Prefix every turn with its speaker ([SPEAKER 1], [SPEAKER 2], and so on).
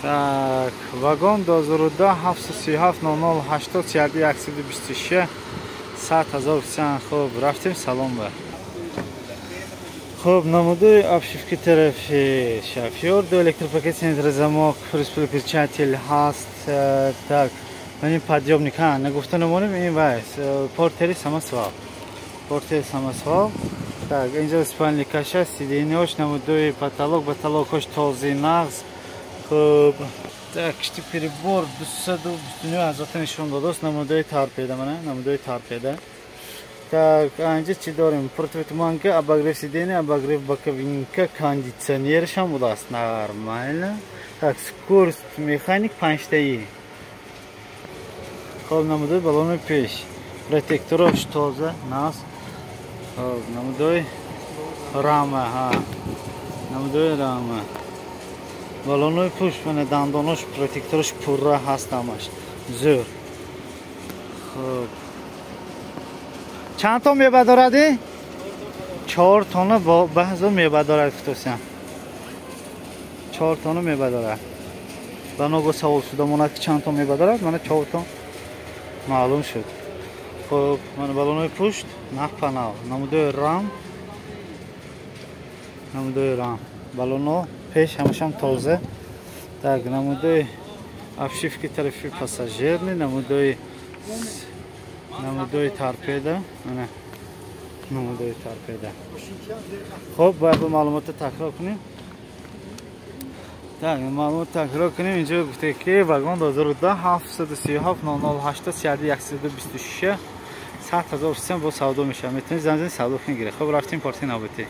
[SPEAKER 1] Так, вагон 2010 737 00 80 31 126 100 000 сен. Хуб, рафтем салон ба. Хуб, намудои обшивки тарафи шофёр, ду электропакет, центрозамок, плюс-переключатель ҳаст. Так, ин подъёмник, ҳа, нагуфта намонем, ин вайс, портери самосвал. Портери самосвал. Так, инҷо спальникаша, сиденьёш, намудои потолок, потолокош тозаи нағз. Хуб, так, кишти прибор 229 000 нишон додааст, намудои торпеда, мана, намудои торпеда. Так, инҷа чӣ дорем? Противотуманка, обогрев сиденья, обогрев боковинка, кондитсионершам будааст. Нормально. Так, скорость механик панҷтаи. Хоб, намудои балони пеш. Протекторош тоза, нағз. Хоб, намудои рама, ҳа. Намудои рама. Балонои пушт, мана дандонош, протекторош пурра ҳаст ҳамаш. Зӯр. Хоб. Чанд тон мебардоради? 4 тонна баъзо мебардорад гуфтосям. 4 тонна мебардорад. Ба ногоҳ савол шуда монад, ки чанд тон мебардорад, мана 4 тон маълум шуд. Хуб, мана балонои пушт нав па нав. Намудои рам. Намудои рам. Балоно пеш ҳамашам тоза. Так, намудои обшивки тарафи пассажирни, намудои торпеда, мана намудои торпеда. Хуб, бояд бо маълумотро такрор кунем. Так, маълумот такрор кунем. Инҷо гуфте, ки вагон 2010 737 00 80 31 126 100 000 сом бо савдо мешавад. Метавонед занг занед, савдо кунед, гиред. Хуб, рафтем порти навбатӣ.